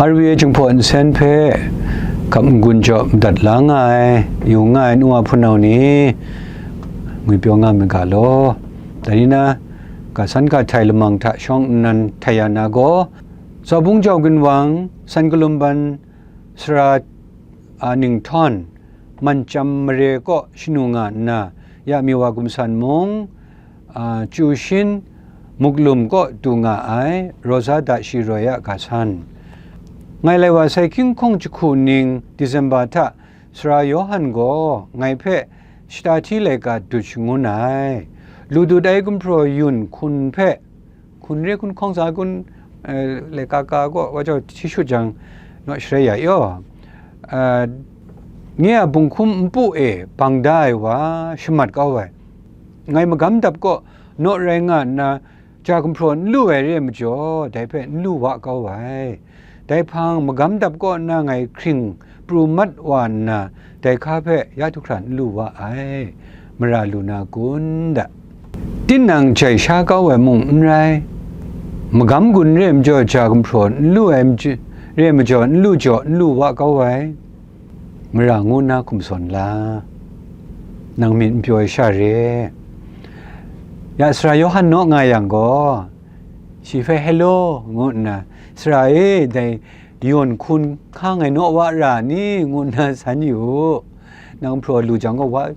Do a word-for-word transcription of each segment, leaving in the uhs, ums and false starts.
Rwi e Jinghpaw Nsen hpe hkap n-gun jaw madat la nga ai, yu nga ai nu wa hpunau ni, ngwipyaw nga myit ga law. Dai ni na, ga san ga htai lamang hta shawng nnan htai ya na gaw, Tsawbung jau ginwang, san kalum ban sara, a, ninghtawn, manchyam mare kaw shanu nga nna, ya mi wa gumsan mung, a, chyu shin, muklum kaw du nga ai, Rosa da shi roi a ga san. Ngai lai wa sai hkying hkawng jahku ning December hta, Sara Yawhan gaw ngai hpe shata hti laika dut shangun ai, lu dut ai gumhpraw yun hkun hpe, hkun re hkun hkawng sa kun, eh, laika ka gaw wa jau hti shut jang, naw sharai ya yaw, eh, nye a bunghkum npu e bang da ai wa shamat kau ai. Ngai magam dap kaw naw rai nga nna, ja gumhpraw n lu ai re ai majaw, dai hpe n lu wa kau ai. Dai hpang magam dap kaw nna ngai hkring pru mat wa nna, dai hka hpe ya du hkra n lu wa ai, mara lu na kun da. Tinang jai sha kau ai mung n rai, magam gun re ai majaw, ja gumhpraw n lu ai majaw, re ai majaw, n lu jaw, n lu wa kau ai, mara ngu nna hkum sawn la. Nang myit n pyaw ai sha re. Ya Sara Yawhan naw nga yang gaw, shi hpe, "Hello," ngu nna, "Sara e, dai yawn hkun hka ngai naw wa ra ni?" ngu nna san yu u. Nang hpraw lu jang gaw, wa,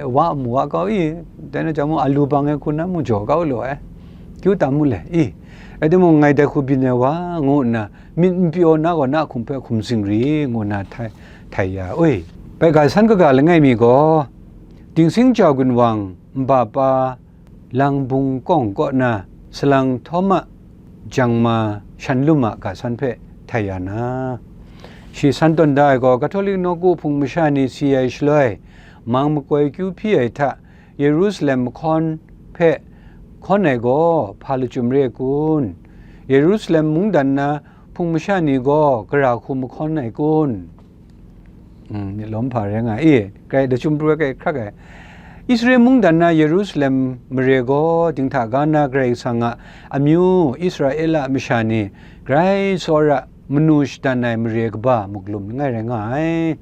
wa mu wa kau i, dai na jang mung, a lu bang ai hkun na mung jaw kau lu ai, kyu tam mu le i. Rai timung, ngai dai hku byin ai wa, ngu nna, myit n pyaw na gaw, na hkum hpe hkum zingri, ngu nna htai, htai ya ui. Bai ga san kaga langai mi gaw, Dingsing jau ginwang, nba pa, Langbung kawng kaw na salang htawm a jangma shan lum a ga san hpe htai ya na, shi san tawn da ai gaw, Katolik nawku hpung masha ni si ai shaloi, mang makoi kyu hpyi ai hta Yerusalem mahkawn hpe hkawn ai gaw hpa lachyum re ai kun? Yerusalem mungdan na hpung masha ni gaw gara hku mahkawn ai kun? Mm, myit lawm hpa rai nga i, grai lachyum pru ai, grai hkrak ai. Israel mungdan na Yerusalem mare gaw dinghta ga na Karai Kasang a amyu, Israela masha ni grai tsawra manu shadan ai mare kaba muklum langai rai nga ai.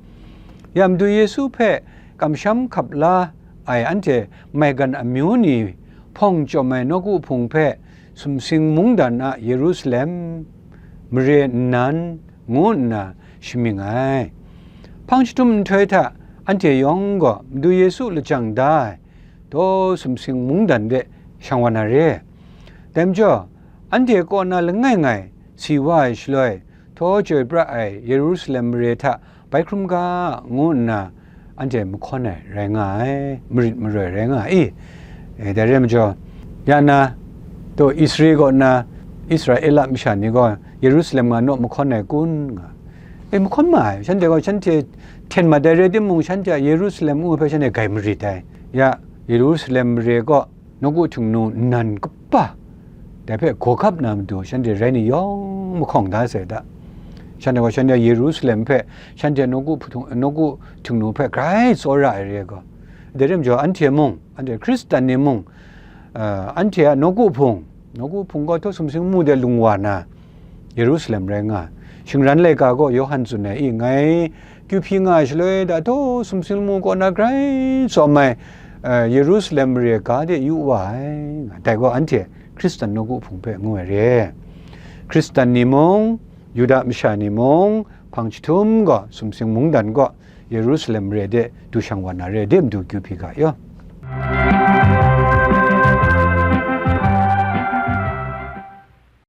Ya Madu Yesu hpe kamsham hkap la ai anhte maigan amyu ni hpawng chyawm ai nawku hpung hpe sumsing mungdan a Yerusalem mare nnan ngu nna shamying ai. Hpang jahtum nhtoi hta anhte yawng gaw Madu Yesu lajang da ai, daw sumsing mungdan de shang wa na re. Dai majaw, anhte kaw na langai ngai si wa ai shaloi, htaw chyoi pra ai Yerusalem mare hta bai hkrum ga, ngu nna anhte mahkawn ai rai nga ai, marit maroi rai nga ai. E, dai re ai majaw, ya na, taw Israel kaw na Israela masha ni gaw Yerusalem nga naw mahkawn ai kun nga? E, mahkawn ma ai, shanhte gaw shanhte hten mat ai rai timung, shanhte a Yerusalem ngu hpe shanhte grai marit ai. Ya, Yerusalem mare kaw nawku htingnu nnan kaba, dai hpe gaw gap na matu shanhte rai ni yawng mahkawng da sai da. Shanhte gaw shanhte a Yerusalem hpe, shanhte nawku hpung-, nawku htingnu hpe grai tsawra ai re ai gaw, dai re ai majaw, anhte mung, anhte Hkristan ni mung, a, anhte a nawku hpung, nawku hpung gaw htaw sumsing mu de lung wa na, Yerusalem rai nga. Shingran laika gaw Yawhan tsun ai, i, ngai kyu hpyi nga ai shaloi, da htaw sumsing mu kaw na grai tsawm ai, eh, Yerusalem mare ga de yu wa ai, nga. Dai gaw anhte Hkristan nawku hpung hpe ngu ai re. Hkristan ni mung, Yuda masha ni mung, hpang jahtum gaw sumsing mungdan gaw Yerusalem mare de du shang wa na re, de matu kyu hpyi ga yaw.